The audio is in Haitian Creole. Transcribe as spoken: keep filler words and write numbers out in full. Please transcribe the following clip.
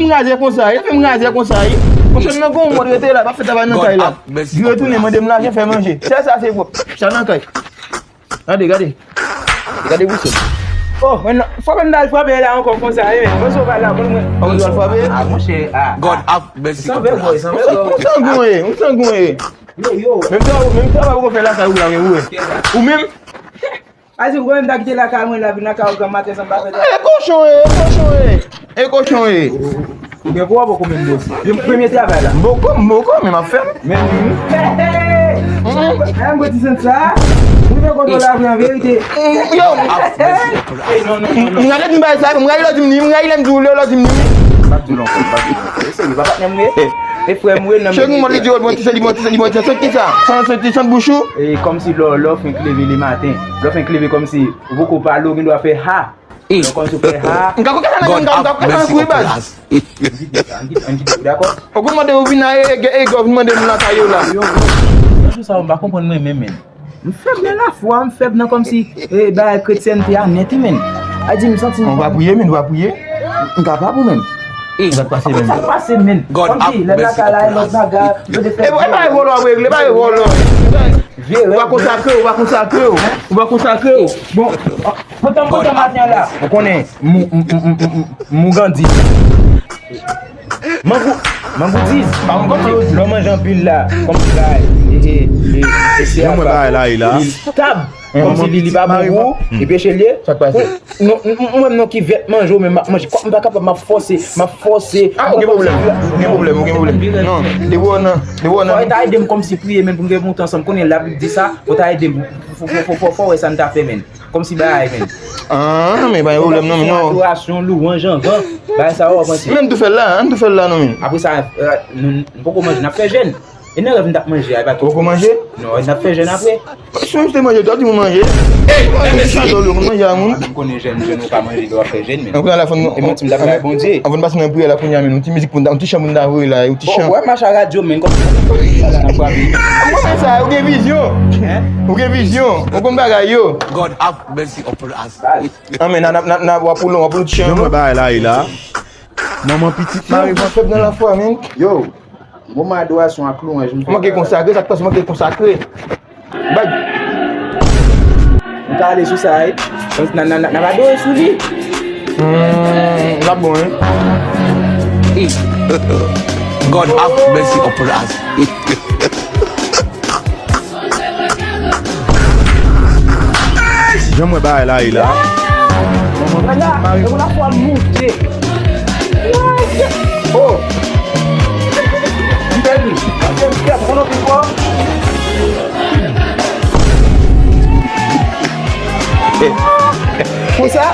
Razè konsa, e fè m razè konsa, e. Konsa nan gon mòd rete la, pa fè travay nan kay la. Li retounen mande m lajan fè manje. Sèl sa se pwòp. Sa nan kay. Gade, gade. Gade bousen. Oh, mwen nan, fò mwen al frape la ankò konsa, e. Mwen sou pale la, mwen, mwen. Ou al frape? Ah, monchè, ah. God have mercy upon us. Ou sangon, e, ou sangon, e. Yo, yo. Menm sa, menm sa, ou fè lakay ou la, men ou wè. Ou menm? A di, ou menm ta kite lakay mwen la, vin lakay ou granm maten san m pa fè travay. E kochon e, e kochon e, e kochon e. Ou gen pou w poko menm bòs. Yo, premye travay la. M poko, m poko, men m ap fè m. Men, men, men, men ti sant sa. Ou rive kote w la vre an verite. Yo. M rale di m bay sa, m rale lò di m ni, m rale lè m di w lè lò di m ni. M ap di w lòt, m ap di w lòt. E serye, pa patnè m ye. E frè m ye, nan. Cheri, mwen li di w, bon, ti se li, bon, ti se li, bon, ti se ki sa? San, san, ti sant bouch ou? E kòmsi lò, lò fenk leve le maten. Lò fenk leve kòmsi ou poko pale, ou gen dwa fè ha. Lò kòmsi ou fè ha. M ka koke sa nan, m ka, m ka koke sa nan kou, baz. Ann kite, ann kite, ann kite, dakò? Ou konn mande ou vin la, e, e, e, ou vin mande m lakay yo la. Yo, yo, yo, sa, m pa konprann mwen menm, menm. M fèb nan lafwa, m fèb nan kòmsi, e, bagay kretyènte a nèt, wi, menm. A di, m santi m. Ou pa priye, menm, ou pa priye. M kapab ou menm. Sa k pase menm? Sa k pase menm? Kòmsi lè m lakay la, e lòt bagay, yo te fè. E, e pa e vòlò w ap regle, e pa e vòlò. Ou pa konsakre w, ou pa konsakre w. Ou pa konsakre w. Bon, kontan, kontan maten an la. Ou konnen, m, m, m, m, m, m, m grandi. Mangou, mangou diz. Kòmsi lè w manje anpil la, kòmsi bagay, e, e, e, e, se yon bagay la, e la. Li tab. Kòmsi li, li pa bon pou ou, epi e chèlye. Sa k pase? Non, m, m, mwen menm non ki vèt manje w, men m ap manje. Kòm m pa kapab, m ap fòse, m ap fòse. Ah, ou gen pwoblèm, ou gen pwoblèm, ou gen pwoblèm. Non, depi w nan, depi w nan. Fò w ta ede m kòmsi priye, men pou n gen moute ansanm. Konnen Labib di sa, fò w ta ede m. Fò, fò, fò, fò, fò w wè sa n ta fè, men. Kòmsi bagay, men. Ah, men pa gen pwoblèm, non, men non. Adorasyon, louwanj, anvan. Bagay sa yo, w ap panse. Men n tou fè l la, n tou fè l la, non, men. Apre sa, e, nou, nou poko manje, n ap fè jèn. E nan rèv m t ap manje a, e pa tout. Ou poko manje? Non, n ap fè jèn apre. Si w te manje, w ap di m manje. Ey, ou te chante ou konn manje a moun. M konnen jèn, jèn ou pa manje, lè w ap fè jèn, men. Anpil la fòn. E manti m t ap bay Bondye. Anvan n pase nan priyè la kounye a, men, yon ti mizik pou n ta, yon ti chan pou n ta voye la, yon ti chan. Bon, wè, mache a radyo, men, kòm sa n ap frape. Mwen fè sa, ou gen vizyon. Hein? Ou gen vizyon. Ou konn bagay yo. God have mercy upon us. Anmen, nan, nan, nan, nan, w ap woule, w ap woule ti chan. Yon mwen bagay la, e la. Manman pitit mari. Yo, fèb nan lafwa, men. Yo. Moman adorasyon ak lwanj, m fè. Manke konsakre, sa k pase, manke konsakre. Bay. M ka ale sou sa, wi. N a, n a, n a, n ap adore sou li. Hmm, l ap bon, wi. God have mercy upon us. Jan m wè bagay la ye la. Wala, e pou lafwa m moute. Oh! M pèdi. Paske m fyè, m konn anpil fò. Konsa?